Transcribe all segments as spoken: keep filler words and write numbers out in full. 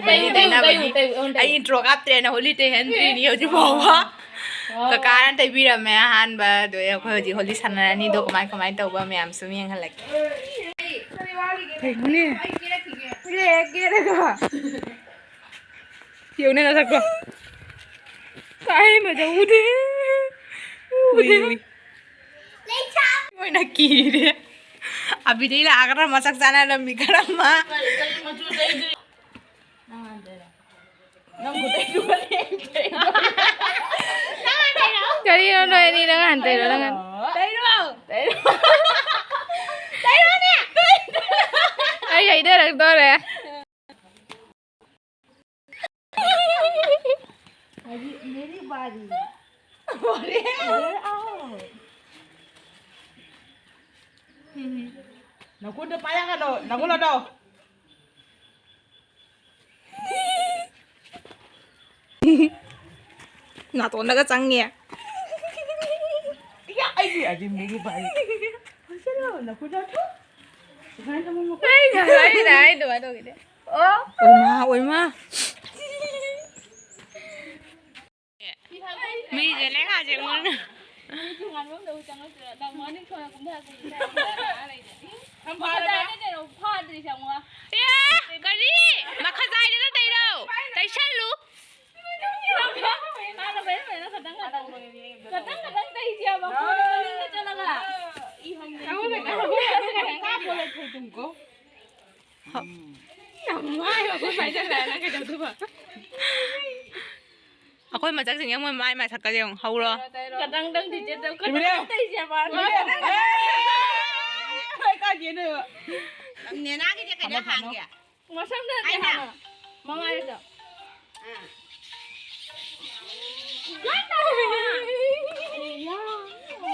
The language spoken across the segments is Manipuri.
ꯍꯣꯂꯤ ꯇꯩꯅꯕꯒꯤ꯫ ꯑꯩ ꯏꯟꯇ꯭ꯔꯣ ꯀꯥꯞꯇ꯭ꯔꯦꯅ ꯍꯣꯂꯤ ꯇꯩꯍꯟꯗ꯭ꯔꯤꯅꯤ ꯍꯧꯖꯤꯛ ꯐꯥꯎꯕ꯫ ꯀꯀꯥꯅ ꯇꯩꯕꯤꯔꯝꯃꯦ ꯑꯍꯥꯟꯕ, ꯑꯗꯣ ꯑꯩꯈꯣꯏ ꯍꯧꯖꯤꯛ ꯍꯣꯂꯤ ꯁꯥꯟꯅꯔꯅꯤ, ꯑꯗꯣ ꯀꯃꯥꯏ ꯀꯃꯥꯏꯅ ꯇꯧꯕ ꯃꯌꯥꯝꯁꯨ ꯌꯦꯡꯍꯜꯂꯛꯀꯦ꯫ ꯀꯩꯅꯣꯅꯦ? ꯌꯦꯡꯉꯨꯅꯦ ꯅꯁꯛꯇꯣ꯫ ꯀꯥꯏ ꯃꯁꯛ ꯎꯗꯦ꯫ ꯎꯏ, ꯎꯗꯦ꯫ ꯎꯏ꯫ ꯃꯣꯏꯅ ꯀꯤꯔꯦ꯫ ꯑꯕꯤꯗꯩ ꯂꯥꯛꯑꯒꯅ ꯃꯁꯛ ꯆꯥꯅꯔꯝꯃꯤ ꯈꯔ ꯑꯃ꯫ ꯀꯔꯤꯅꯣ ꯅꯣꯏ ꯑꯅꯤ ꯅꯪ ꯍꯥꯟ ꯇꯩꯔꯣ, ꯅꯪ ꯍꯥꯟ꯫ ꯑꯩ ꯍꯩꯊꯔꯛꯇꯣꯔꯦ꯫ मेरी बारी। अरे आओ। ꯅꯈꯨꯠꯇ ꯄꯥꯏꯔꯛꯀꯅꯣ, ꯅꯈꯨꯠ ꯂꯧꯊꯣꯛ꯫ ꯅꯥꯇꯣꯟꯗꯒ ꯆꯪꯉꯦ꯫ ꯏꯌꯥ, ꯑꯩꯗꯤ, ꯑꯩꯗꯤ मेरी बारी꯫ ꯍꯣꯏ, ꯆꯠꯂꯣ, ꯅꯈꯨꯠ ꯂꯧꯊꯣꯛ꯫ ꯁꯨꯃꯥꯏꯅ ꯊꯝꯃꯣ, ꯃꯈꯨꯠ꯫ ꯑꯩꯅ ꯍꯥꯏꯅ ꯍꯥꯏ ꯑꯗꯨꯃꯥꯏꯅ ꯇꯧꯈꯤꯗꯦ꯫ ꯑꯣ꯫ ꯑꯣꯏꯃꯥ, ꯑꯣꯏꯃꯥ꯫ ꯃꯤꯁꯦ ꯂꯩꯉꯥꯛꯁꯦ ꯑꯩꯉꯣꯟꯗ꯫ ꯑꯦ, ꯀꯔꯤ? ꯃꯈꯖꯥꯏꯗ ꯅꯠꯇꯩꯔꯣ? ꯇꯩꯁꯜꯂꯨ꯫ ꯑꯩꯈꯣꯏ ꯃꯆꯥꯁꯤꯡ ꯌꯦꯡꯉꯣ, ꯃꯥꯏ ꯃꯁꯛꯀ ꯌꯦꯡꯉꯣ, ꯍꯧꯔꯣ꯫ ꯀꯗꯪꯗꯪ ꯗꯤꯖꯦ ꯇꯧ, ꯀꯗꯪꯗꯪ ꯇꯧꯁꯦ ꯍꯥꯏꯕ꯫ ꯅꯦꯅꯥꯒꯤꯁꯦ ꯀꯩꯗ ꯍꯥꯡꯒꯦ? ꯃꯁꯝꯗ ꯅꯠꯇꯦ ꯍꯥꯟꯅ꯫ ꯃꯃꯥꯏꯗ꯫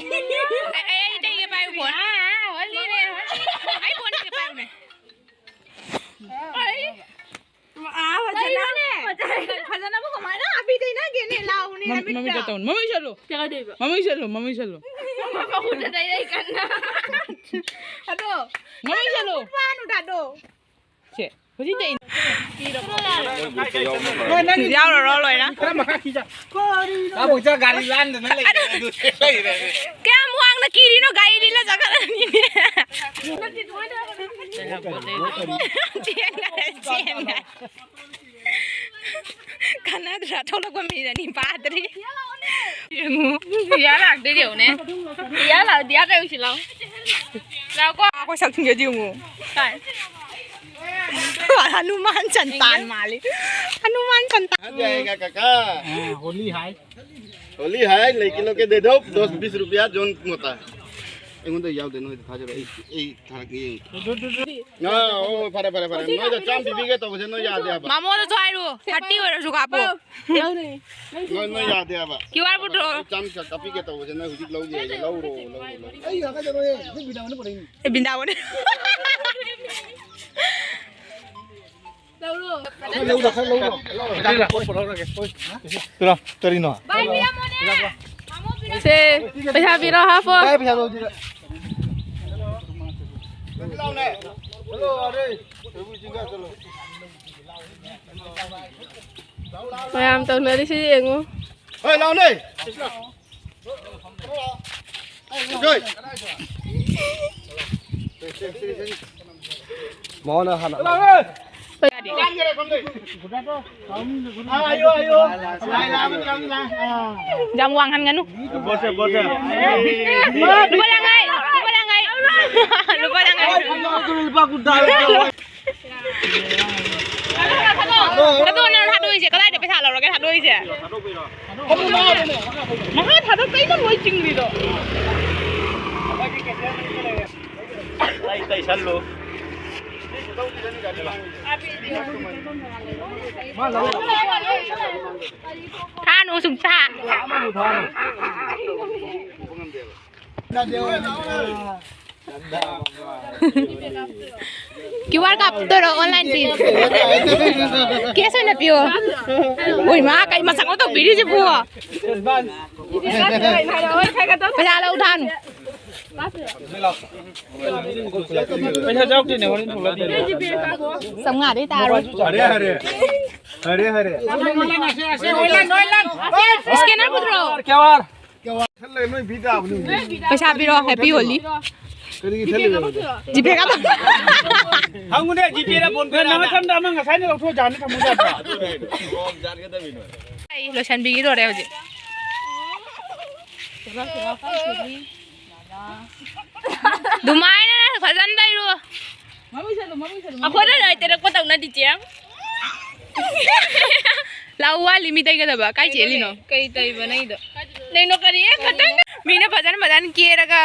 ꯑꯩ, ꯑꯩ, ꯑꯩ ꯇꯩꯒꯦ ꯄꯥꯏꯌꯨ ꯐꯣꯟ꯫ ꯑꯥ, ꯑꯥ, ꯍꯣꯜꯂꯤꯅꯦ, ꯍꯣꯜꯂꯤꯅꯦ꯫ ꯑꯩ ꯐꯣꯟ ꯇꯩꯒꯦ ꯄꯥꯏꯌꯨꯅꯦ꯫ ꯑꯥ, ꯐꯖꯅ, ꯀꯩꯅꯣꯅꯦ? ꯐꯖꯅꯕꯨ ꯀꯃꯥꯏꯅ ꯑꯕꯤ ꯇꯩꯅꯒꯦꯅꯦ? ꯂꯥꯎꯅꯦ, ꯃꯃꯤꯠꯇ ꯅꯃꯤꯠꯇ꯫ ꯇꯧꯅꯨ꯫ ꯃꯃꯤꯠ ꯁꯠꯂꯨ꯫ ꯀꯩꯗꯧꯗꯣꯏꯕ? ꯃꯃꯤꯠ ꯁꯠꯂꯨ, ꯃꯃꯤꯠ ꯁꯠꯂꯨ꯫ ꯃꯈꯨꯠꯇ ꯇꯩꯔꯛꯏ ꯀꯟꯅ꯫ ꯑꯗꯣ, ꯃꯃꯤꯠ ꯁꯠꯂꯨ꯫ ꯄꯥꯅꯨ ꯇꯥꯗꯣ꯫ ꯁꯦ, ꯍꯧꯖꯤꯛ ꯇꯩ꯫ ꯌꯥꯎꯔꯔꯣ ꯂꯣꯏꯅ꯫ ꯀꯔꯝꯕ ꯈꯔ ꯈꯤꯖ-, ꯀꯔꯤꯅꯣ? ꯇꯥꯃꯣ, ꯏꯆꯥ ꯒꯥꯔꯤ ꯂꯥꯟꯗꯅ ꯂꯩꯔꯦ꯫ ꯑꯗꯨ ꯂꯩꯔꯦ꯫ ꯀꯌꯥꯝ ꯋꯥꯡꯅ ꯀꯤꯔꯤꯅꯣ? ꯒꯥꯔꯤꯗꯤ ꯂ ꯆꯠꯈꯠꯂꯅꯤꯅꯦ꯫ ꯆꯦꯟꯈꯔꯦ, ꯆꯦꯟꯈꯔꯦ꯫ ꯀꯥꯟꯅꯗ꯭ꯔꯥ? ꯊꯣꯛꯂꯛꯄ ꯃꯤꯅꯅꯤ ꯄꯥꯗ꯭ꯔꯤ꯫ ꯌꯦꯡꯉꯨ꯫ ꯌꯥ ꯂꯥꯛꯇꯦ ꯌꯦꯡꯉꯨꯅꯦ꯫ ꯌꯥ ꯂꯥꯛ-, ꯌꯥ ꯇꯧꯁꯤ ꯂꯥꯛꯑꯣ꯫ ꯂꯥꯛꯑꯣꯀꯣ꯫ ꯑꯩꯈꯣꯏ ꯁꯛ ꯊꯤꯡꯖꯗꯤ ꯌꯦꯡꯉꯨ꯫ ꯀꯥꯏ? ꯍꯅꯨꯃꯥꯟ ꯆꯟꯇꯥꯟ ꯃꯥꯜꯂꯤ꯫ ꯍꯅꯨꯃꯥꯟ ꯆꯟꯇꯥꯟ꯫ आ जाएगा काका। हाँ, होली है। होली है, लेकिन लोग के दे दो, दस बीस रुपया जोन होता है। ꯑꯩꯉꯣꯟꯗ ꯌꯥꯎꯗꯦ, ꯅꯣꯏꯗ ꯊꯥꯖꯔꯣ꯫ ꯑꯩ, ꯑꯩ ꯊꯥꯔꯛꯀꯦ, ꯌꯦꯡꯉꯨ꯫ ꯑꯥ, ꯑꯣ, ꯐꯔꯦ, ꯐꯔꯦ, ꯐꯔꯦ꯫ ꯅꯣꯏꯗ ꯆꯥꯝ ꯄꯤꯕꯤꯒꯦ ꯇꯧꯕꯁꯦ ꯅꯣꯏ ꯌꯥꯗꯦ ꯍꯥꯏꯕ꯫ ꯃꯥꯃꯣꯗꯁꯨ ꯍꯥꯏꯔꯨ, ꯊꯥꯔꯇꯤ ꯑꯣꯏꯔꯁꯨ ꯀꯥꯞꯄꯣ꯫ ꯅꯣꯏ, ꯅꯣꯏ ꯌꯥꯗꯦ ꯍꯥꯏꯕ꯫ ꯀ꯭ꯌꯨ ꯑꯥꯔ ꯄꯨꯊꯣꯔꯛꯑꯣ꯫ ꯑꯩ ꯆꯥꯝ ꯀꯥꯞꯄꯤꯒꯦ ꯇꯧꯕꯁꯦ ꯅꯣꯏ ꯍꯧꯖꯤꯛ ꯂꯧꯒꯦ ꯍꯥꯏꯁꯦ ꯂꯧꯔꯣ, ꯂꯧꯔꯣ, ꯂꯧꯔꯣ꯫ ꯑꯩ ꯍꯪꯒꯗꯧꯔꯣꯏꯌꯦ, ꯍꯧꯖꯤꯛ ꯕꯤꯗꯥꯕꯅ ꯄꯨꯔꯛꯏꯅꯤ꯫ ꯑꯦ, ꯕꯤꯟꯗꯥꯕꯅ꯫ ꯂꯧꯔꯣ, ꯈꯔ ꯂꯧꯔꯣ꯫ ꯄꯤꯔꯣ, ꯀꯔꯤꯅꯣ? ꯁꯦ, ꯄꯩꯁꯥ ꯄꯤꯔꯣ, ꯍꯥꯞꯄꯣ꯫ ꯀꯥꯏ ꯄꯩꯁꯥ ꯂꯧꯗꯣꯏꯅꯣ? ꯃꯌꯥꯝ ꯇꯧꯅꯔꯤꯁꯤ ꯌꯦꯡꯉꯨ꯫ ꯍꯣꯏ, ꯂꯥꯎꯅꯦ꯫ ꯃꯉꯣꯟꯗ ꯍꯥꯟꯅ꯫ ꯌꯥꯝ ꯋꯥꯡꯍꯟꯒꯅꯨ꯫ ꯂꯨꯄꯥ ꯌꯥꯡꯈꯩ, ꯂꯨꯄꯥ ꯌꯥꯡꯈꯩ, ꯂꯨꯄꯥ ꯌꯥꯡꯈꯩ꯫ ꯂꯨꯄꯥ ꯀꯨꯟ ꯇꯥꯔꯦ꯫ ꯀꯗꯣ, ꯅꯪ ꯊꯥꯗꯣꯛꯏꯁꯦ ꯀꯗꯥꯏꯗ ꯄꯩꯁꯥ ꯂꯧꯔꯒꯦ ꯊꯥꯗꯣꯛꯏꯁꯦ? ꯅꯍꯥ ꯊꯥꯗꯣꯛ ꯀꯩꯅꯣ ꯂꯣꯏ ꯆꯤꯡꯂꯤꯗꯣ? ꯑꯩ ꯇꯩꯁꯜꯂꯨ꯫ ꯊꯥꯅꯨ ꯁꯨꯡꯊꯥ꯫ ꯀ꯭ꯌꯨ ꯑꯥꯔ ꯀꯥꯞꯇꯣꯏꯔꯣ? ꯑꯣꯟꯂꯥꯏꯟ ꯄꯤ꯫ ꯀꯦꯁ ꯑꯣꯏꯅ ꯄꯤꯌꯣ꯫ ꯍꯣꯏ ꯃꯥ, ꯀꯩ ꯃꯁꯛꯅꯣ ꯇꯧꯕꯤꯔꯤꯁꯤꯕꯨ? ꯄꯩꯁꯥ ꯂꯧ ꯊꯥꯅꯨ꯫ ꯄꯩꯁꯥ ꯌꯥꯎꯗꯦꯅꯦ, ꯍꯣꯔꯦꯟ ꯊꯣꯛꯂꯛꯑꯗꯤ꯫ ꯆꯥꯝꯃꯉꯥꯗꯩ ꯇꯥꯔꯣꯏ꯫ ꯐꯔꯦ, ꯐꯔꯦ꯫ ꯍꯔꯦ, ꯍꯔꯦ꯫ ꯁ꯭ꯀꯦꯅꯔ ꯄꯨꯊꯣꯔꯛꯑꯣ꯫ ꯀꯌꯥ ꯋꯥꯔ? ꯈꯜꯂꯒ ꯅꯣꯏ ꯕꯤ ꯇꯥꯕꯅꯤ꯫ ꯄꯩꯁꯥ ꯄꯤꯔꯣ, ꯍꯦꯄꯤ ꯍꯣꯂꯤ꯫ ꯀꯔꯤꯒꯤ ꯈꯜꯂꯤꯕ? ꯖꯤꯄꯦ ꯀꯥꯞꯄ꯫ ꯍꯪꯉꯨꯅꯦ, ꯖꯤꯄꯦꯔ ꯐꯣꯟ ꯄꯦꯔ? ꯅꯪ ꯁꯝꯗ ꯑꯃ ꯉꯁꯥꯏꯅ ꯂꯧꯊꯣꯛꯑ ꯖꯥꯔꯅ ꯊꯝꯃꯨ ꯌꯥꯗ꯭ꯔꯣ? ꯑꯩ ꯂꯣꯏꯁꯟꯕꯤꯒꯤꯗꯣꯔꯦ ꯍꯧꯖꯤꯛ꯫ ꯑꯗꯨꯃꯥꯏꯅ ꯐꯖꯅ ꯂꯩꯔꯣ꯫ ꯑꯩꯈꯣꯏꯅ ꯂꯩꯇꯦꯔꯛꯄ ꯇꯧꯅꯗꯤ ꯆꯦ꯫ ꯂꯥꯛꯑꯣ, ꯋꯥꯠꯂꯤ ꯃꯤ ꯇꯩꯒꯗꯕ꯫ ꯀꯥꯏ ꯆꯦꯜꯂꯤꯅꯣ? ꯀꯩ ꯇꯩꯕ ꯅꯪꯒꯤꯗꯣ? ꯅꯪꯅꯣ ꯀꯔꯤ? ꯈꯇꯪ꯫ ꯃꯤꯅ ꯐꯖꯅ ꯐꯖꯅ ꯀꯦꯔꯒ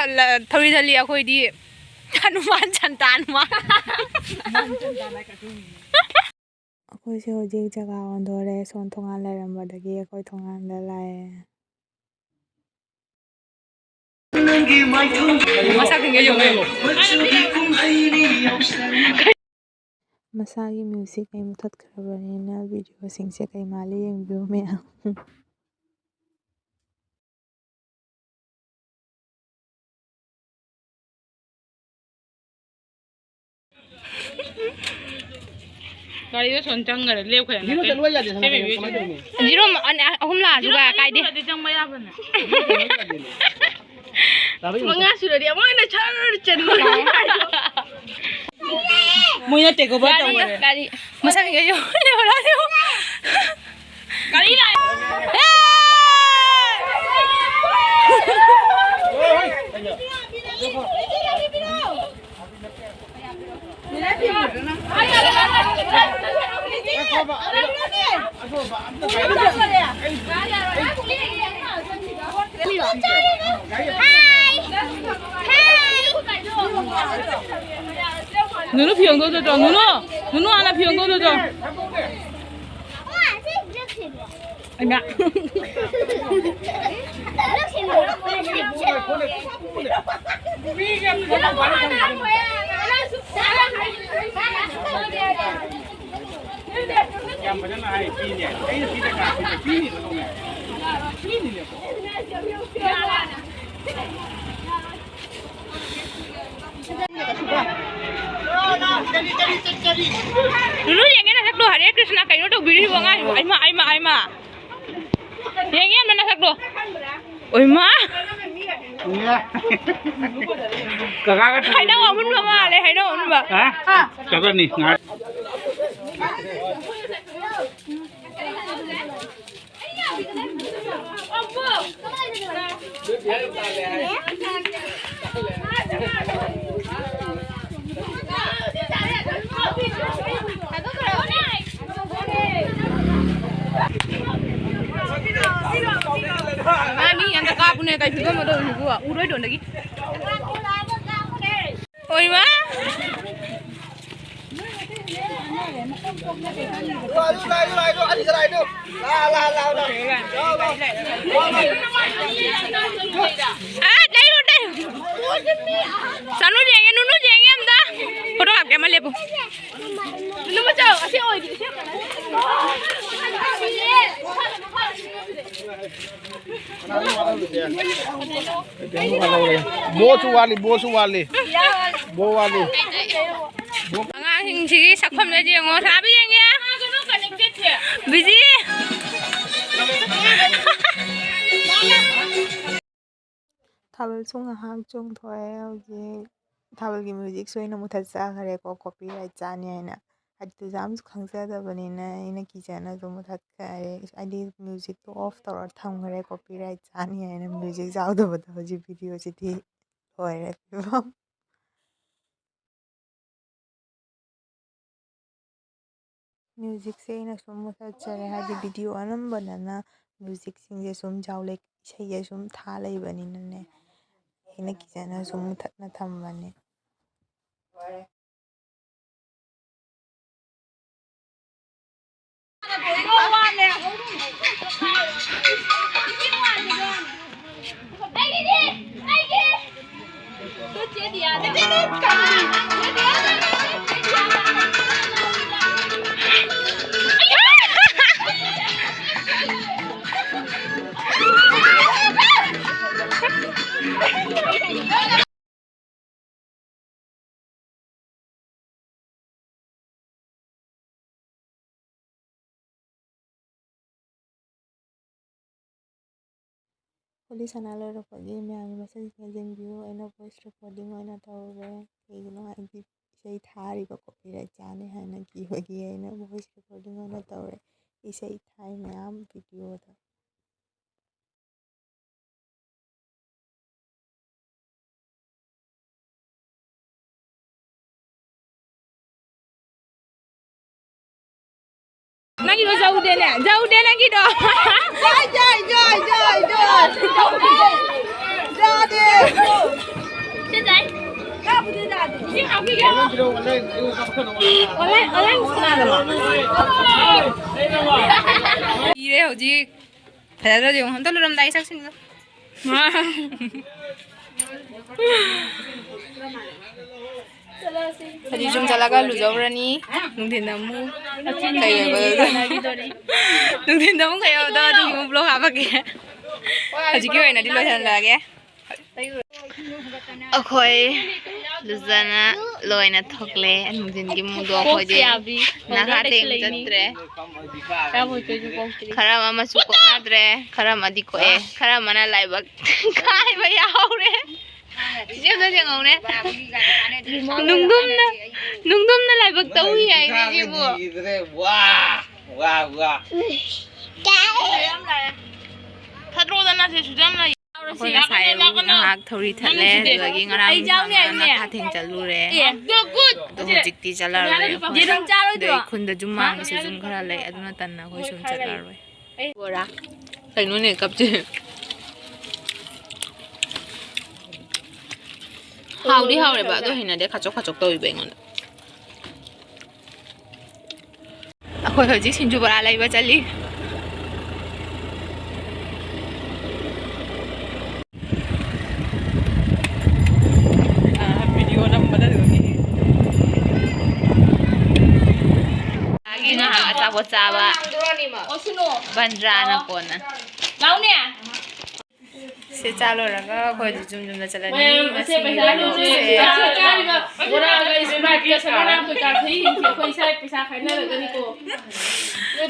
ꯊꯧꯔꯤ ꯊꯜꯂꯤ, ꯑꯩꯈꯣꯏꯗꯤ ꯍꯅꯨꯃꯥꯟ ꯁꯟꯇꯥꯟ ꯃꯥ꯫ ꯑꯩꯈꯣꯏꯁꯦ ꯍꯧꯖꯤꯛ ꯖꯒꯥ ꯑꯣꯟꯊꯣꯔꯦ꯫ ꯁꯣꯝ ꯊꯣꯡꯒꯥꯟ ꯂꯩꯔꯝꯕꯗꯒꯤ ꯑꯩꯈꯣꯏ ꯊꯣꯡꯒꯥꯟꯗ ꯂꯥꯛꯑꯦ꯫ ꯃꯁꯛꯁꯤꯡꯁꯦ ꯌꯦꯡꯉꯣ, ꯌꯦꯡꯉꯣ꯫ ꯃꯁꯥꯒꯤ ꯃ꯭ꯌꯨꯖꯤꯛ ꯑꯩ ꯃꯨꯊꯠꯈ꯭ꯔꯕꯅꯤꯅ ꯚꯤꯗꯤꯑꯣꯁꯤꯡꯁꯦ ꯀꯩ ꯃꯥꯜꯂꯤ ꯌꯦꯡꯕꯤꯌꯨ ꯃꯌꯥꯝ꯫ ꯒꯥꯔꯤꯗꯣ ꯁꯣꯝ ꯆꯪꯈꯔꯦ, ꯂꯦꯞꯈ꯭ꯔꯦ꯫ ꯖꯤꯔꯣ ꯆꯠꯂꯨ ꯌꯥꯗꯦ, ꯁꯅꯥ ꯀꯩꯅꯣ, ꯀꯃꯥꯏꯅ ꯇꯧꯅꯤ? ꯖꯤꯔꯣ ꯑꯅꯤ, ꯑꯍꯨꯝ ꯂꯥꯛꯑꯁꯨ ꯀꯥꯏꯗꯦ꯫ ꯆꯪꯕ ꯌꯥꯕꯅꯦ꯫ ꯃꯉꯥ ꯁꯨꯔꯗꯤ ꯑꯃꯨꯛ ꯍꯦꯟꯅ ꯁꯔ ꯆꯟꯕ꯫ ꯃꯣꯏꯅ take over ꯇꯧꯈꯔꯦ꯫ ꯒꯥꯔꯤ ꯃꯁꯛ ꯌꯦꯡꯉꯣ, ꯂꯦꯞꯈ꯭ꯔꯦ, ꯂꯦꯞꯈ꯭ꯔꯦ꯫ ꯒꯥꯔꯤ ꯂꯥꯛꯑꯦ꯫ ꯅꯨꯅꯨ ꯐꯤ ꯍꯣꯡꯗꯣꯛꯑꯣ ꯆꯣ, ꯅꯨꯅꯨ꯫ ꯅꯨꯅꯨ ꯍꯥꯟꯅ ꯐꯤ ꯍꯣꯡꯗꯣꯛꯑꯣ ꯆꯣ꯫ ꯍꯩꯃꯥ꯫ ꯌꯥꯝ ꯐꯖꯅ ꯍꯥꯏ, ꯄꯤꯅꯦ꯫ ꯑꯩꯅ ꯄꯤꯗ ꯀꯥ ꯄꯤꯅꯦ꯫ ꯄꯤꯅꯦ꯫ ꯄꯤꯅꯦ꯫ ꯂꯨꯂꯨ ꯌꯦꯡꯒꯦ ꯅꯁꯛꯇꯣ, ꯍꯔꯦ ꯀ꯭ꯔꯤꯁꯅ ꯀꯩꯅꯣ ꯇꯧ꯫ ꯕꯤꯔꯤꯕ ꯑꯉꯥꯡꯁꯤꯕꯨ, ꯑꯩꯃ, ꯑꯩꯃ, ꯑꯩꯃ꯫ ꯌꯦꯡꯒꯦ ꯑꯝꯇ ꯅꯁꯛꯇꯣ꯫ ꯑꯣꯏꯃ꯫ ꯀꯀꯥꯒ ꯍꯩꯅꯧ ꯑꯃꯨꯟꯕ ꯃꯥꯜꯂꯦ, ꯍꯩꯅꯧ ꯑꯃꯨꯟꯕ꯫ ꯍꯥ? ꯀꯀꯥꯅꯤ, ꯉꯥꯏ꯫ ꯃꯥ ꯃꯤ ꯑꯝꯇ ꯀꯥꯞꯄꯨꯅꯦ, ꯀꯩ ꯐꯤꯕꯝ ꯑꯃ ꯇꯧꯔꯤꯁꯤꯕꯨ? ꯎꯔꯣꯏꯗꯣꯟꯗꯒꯤ꯫ ꯑꯣꯏꯃ꯫ ꯑꯥ, ꯂꯩꯔꯨ, ꯂꯩꯔꯨ꯫ ꯁꯅꯨ ꯌꯦꯡꯉꯦ, ꯅꯨꯅꯨ ꯌꯦꯡꯉꯦ ꯑꯝꯇ꯫ ꯐꯣꯇꯣ ꯀꯥꯞꯀꯦ ꯑꯃ ꯂꯦꯞꯄꯨ꯫ ꯅꯨꯅꯨ ꯃꯆꯥ, ꯑꯁꯤ ꯑꯣꯏꯗꯤ, ꯑꯁꯤ ꯕꯣꯁꯨ ꯋꯥꯠꯂꯤ, ꯕꯣꯁꯨ ꯋꯥꯠꯂꯤ꯫ ꯕꯣ ꯋꯥꯠꯂꯤ꯫ ꯑꯉꯥꯡꯁꯤꯡꯁꯤꯒꯤ ꯁꯛꯐꯝꯗ ꯌꯦꯡꯉꯣ꯫ ꯁꯅꯥꯕꯤ ꯌꯦꯡꯉꯦ꯫ ꯕꯤꯖꯤ꯫ ꯊꯥꯕꯜꯁꯨ ꯉꯥꯏꯍꯥꯛ ꯆꯣꯡꯊꯣꯛꯑꯦ꯫ ꯍꯧꯖꯤꯛ ꯊꯥꯕꯜꯒꯤ ꯃ꯭ꯌꯨꯖꯤꯛꯁꯨ ꯑꯩꯅ ꯃꯨꯊꯠꯆꯈ꯭ꯔꯦꯀꯣ, ꯀꯣꯄꯤꯔꯥꯏꯠ ꯆꯥꯅꯤ ꯍꯥꯏꯅ꯫ ꯍꯥꯏꯗꯤ ꯇꯨꯖꯥꯝꯁꯨ ꯈꯪꯖꯗꯕꯅꯤꯅ ꯑꯩꯅ ꯀꯤꯖꯅ ꯑꯗꯨꯝ ꯃꯨꯊꯠꯈ꯭ꯔꯦ꯫ ꯍꯥꯏꯗꯤ ꯃ꯭ꯌꯨꯖꯤꯛꯇꯣ ꯑꯣꯐ ꯇꯧꯔ ꯊꯝꯈ꯭ꯔꯦ, ꯀꯣꯄꯤꯔꯥꯏꯠ ꯆꯥꯅꯤ ꯍꯥꯏꯅ꯫ ꯃ꯭ꯌꯨꯖꯤꯛ ꯌꯥꯎꯗꯕꯗꯣ ꯍꯧꯖꯤꯛ ꯚꯤꯗꯤꯑꯣꯁꯤꯗꯤ ꯂꯣꯏꯔꯦ ꯐꯤꯕꯝ꯫ ꯃ꯭ꯌꯨꯖꯤꯛꯁꯦ ꯑꯩꯅ ꯁꯨꯝ ꯃꯨꯊꯠꯆꯔꯦ, ꯍꯥꯏꯗꯤ ꯚꯤꯗꯤꯑꯣ ꯑꯅꯝꯕꯗꯅ ꯃ꯭ꯌꯨꯖꯤꯛꯁꯤꯡꯁꯦ ꯁꯨꯝ ꯌꯥꯎꯂꯦ, ꯏꯁꯩꯁꯦ ꯁꯨꯝ ꯊꯥ ꯂꯩꯕꯅꯤꯅꯅꯦ, ꯑꯩꯅ ꯀꯤꯖꯅ ꯁꯨꯝ ꯃꯨꯊꯠꯅ ꯊꯝꯕꯅꯦ꯫ ꯋꯥꯔꯤ ꯁꯥꯟꯅ ꯂꯣꯏꯔꯛꯄꯒꯤ ꯃꯌꯥꯝꯒꯤ ꯃꯁꯛꯁꯤꯡ ꯌꯦꯡꯕꯤꯌꯨ꯫ ꯑꯩꯅ voice recording ꯑꯣꯏꯅ ꯇꯧꯔꯦ꯫ ꯀꯩꯒꯤꯅꯣ ꯍꯥꯏꯗꯤ ꯏꯁꯩ ꯊꯥꯔꯤꯕ copyright ꯆꯥꯅꯤ ꯍꯥꯏꯅ ꯀꯤꯕꯒꯤ ꯑꯩꯅ voice recording ꯑꯣꯏꯅ ꯇꯧꯔꯦ꯫ ꯏꯁꯩ ꯊꯥꯏ ꯃꯌꯥꯝ videoꯗ꯫ ꯅꯪꯒꯤꯗꯣ ꯖꯧꯗꯦꯅꯦ, ꯖꯧꯗꯦ ꯅꯪꯒꯤꯗꯣ꯫ ꯖꯣꯏ, ꯖꯣꯏ, ꯖꯣꯏ, ꯖꯣꯏ, ꯖꯣꯏ꯫ ꯖꯣꯏ꯫ ꯖꯣꯏ꯫ ꯏꯁꯤꯡ ꯍꯥꯞꯄꯤꯒꯦ꯫ Online, online ꯁꯥꯟꯅꯔꯣ꯫ ꯏꯔꯦ ꯍꯧꯖꯤꯛ꯫ ꯐꯖꯗ꯭ꯔꯣ ꯌꯦꯡꯉꯣ꯫ ꯑꯝꯇ ꯂꯨꯔꯝꯗꯥꯏ ꯁꯛꯁꯤꯡꯗꯣ꯫ ꯍꯧꯖꯤꯛ ꯌꯨꯝ ꯆꯠꯂꯒ ꯂꯨꯖꯧꯔꯅꯤ꯫ ꯅꯨꯡꯊꯤꯟꯗ ꯑꯃꯨꯛ ꯀꯩ ꯑꯣꯏꯕ? ꯅꯨꯡꯊꯤꯟꯗ ꯑꯃꯨꯛ ꯀꯩ ꯑꯣꯏꯕꯗꯣ ꯑꯗꯨꯒꯤ ꯑꯃꯨꯛ vlog ꯍꯥꯞꯄꯛꯀꯦ꯫ ꯍꯧꯖꯤꯛꯀꯤ ꯑꯣꯏꯅꯗꯤ ꯂꯣꯏꯁꯤꯜꯂꯛꯑꯒꯦ꯫ ꯑꯩꯈꯣꯏ ꯂꯨꯖꯅ ꯂꯣꯏꯅ ꯊꯣꯛꯂꯦ꯫ ꯅꯨꯡꯊꯤꯟꯒꯤ ꯑꯃꯨꯛꯗꯣ ꯑꯩꯈꯣꯏꯗꯤ ꯀꯣꯛꯁꯦ ꯌꯥꯕꯤ꯫ ꯅꯍꯥ ꯄꯥꯎꯗꯔꯗꯁꯨ ꯊꯦꯡ ꯂꯩꯅꯤ꯫ ꯆꯠꯇ꯭ꯔꯦ꯫ ꯆꯥꯕ ꯍꯣꯏꯇꯣꯏꯁꯨ ꯀꯣꯛꯇ꯭ꯔꯤ꯫ ꯈꯔ ꯑꯃꯁꯨ ꯀꯣꯛꯅꯗ꯭ꯔꯦ, ꯈꯔ ꯑꯃꯗꯤ ꯀꯣꯛꯑꯦ, ꯈꯔ ꯑꯃꯅ ꯂꯥꯏꯕꯛ ꯀꯥꯏꯕ ꯌꯥꯎꯔꯦ꯫ ꯆꯤꯆꯦ ꯑꯝꯇ ꯌꯦꯡꯍꯧꯅꯦ꯫ ꯅꯨꯡꯗꯨꯝꯅ, ꯅꯨꯡꯗꯨꯝꯅ ꯂꯥꯏꯕꯛ ꯇꯧꯏ ꯍꯥꯏꯅꯦ ꯁꯤꯕꯨ꯫ ꯋꯥ, ꯋꯥ, ꯋꯥ꯫ ꯐꯠꯇ꯭ꯔꯣꯗꯅ ꯁꯤ ꯁꯨꯖꯝ ꯂꯩ꯫ ꯑꯩꯈꯣꯏ ꯉꯁꯥꯏ ꯑꯌꯨꯛ ꯉꯥꯏꯍꯥꯛ ꯊꯧꯔꯤ ꯊꯠꯂꯦ, ꯑꯗꯨꯗꯒꯤ ꯉꯔꯥꯡ ꯑꯩ ꯌꯥꯎꯅꯤ ꯅꯨꯡꯗꯥꯡ ꯍꯥꯏꯕꯅꯦ꯫ ꯉꯥꯈꯥ ꯊꯦꯡ ꯆꯠꯂꯨꯔꯦ꯫ ꯑꯦ꯫ ꯑꯗꯣ ꯍꯧꯖꯤꯛꯇꯤ ꯆꯠꯂꯔꯣꯏ ꯑꯩꯈꯣꯏ꯫ ꯌꯦꯔꯨꯝ ꯆꯥꯔꯣꯏꯗ꯭ꯔꯣ? ꯑꯗꯩ ꯈꯨꯟꯗ ꯖꯨꯝ ꯃꯥꯡꯕꯁꯨ ꯖꯨꯝ ꯈꯔ ꯂꯩ, ꯑꯗꯨꯅ ꯇꯟꯅ ꯑꯩꯈꯣꯏ ꯁꯨꯝ ꯆꯠꯂꯔꯣꯏ꯫ ꯕꯣꯔꯥ꯫ ꯀꯩꯅꯣꯅꯦ ꯀꯞꯁꯦ꯫ ꯍꯥꯎꯗꯤ ꯍꯥꯎꯔꯦꯕ, ꯑꯗꯣ ꯍꯩꯅꯗꯦ, ꯈꯥꯆꯣꯛ ꯈꯥꯆꯣꯛ ꯇꯧꯋꯤꯕ ꯑꯩꯉꯣꯟꯗ꯫ ꯑꯩꯈꯣꯏ ꯍꯧꯖꯤꯛ ꯁꯤꯡꯖꯨ ꯕꯣꯔꯥ ꯂꯩꯕ ꯆꯠꯂꯤ꯫ ꯑꯥ, video ꯅꯝꯕꯗ ꯑꯗꯨꯒꯤ꯫ ꯑꯗꯒꯤ ꯉꯥꯏꯍꯥꯛ ꯑꯆꯥꯄꯣꯠ ꯆꯥꯕ꯫ ꯕꯟꯗ꯭ꯔꯥꯅ ꯀꯣꯟꯅ꯫ ꯁꯤ ꯆꯥ ꯂꯣꯏꯔꯒ ꯑꯩꯈꯣꯏ ꯍꯧꯖꯤꯛ ꯌꯨꯝ ꯌꯨꯝꯗ ꯆꯠꯂꯅꯤ꯫ ꯃꯌꯥꯝ ꯑꯁꯦ ꯉꯁꯤꯒꯤ ꯄꯩꯁꯥ vlogꯁꯦ ꯂꯩꯇꯦ, ꯄꯩꯁꯥ ꯆꯥꯔꯤꯕ ꯕꯣꯔꯥꯒ Spriteꯀ ꯁꯅꯥꯔꯥꯝ ꯀꯩꯀꯥ ꯊꯛꯏꯁꯤꯡꯁꯦ ꯑꯩꯈꯣꯏ ꯏꯁꯥꯒꯤ ꯄꯩꯁꯥ ꯈꯥꯏꯅꯔꯒꯅꯤꯀꯣ꯫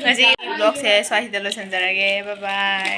ꯉꯁꯤꯒꯤ vlogꯁꯦ ꯁ꯭ꯋꯥꯏꯁꯤꯗ ꯂꯣꯏꯁꯤꯟꯖꯔꯒꯦ꯫ Bye bye꯫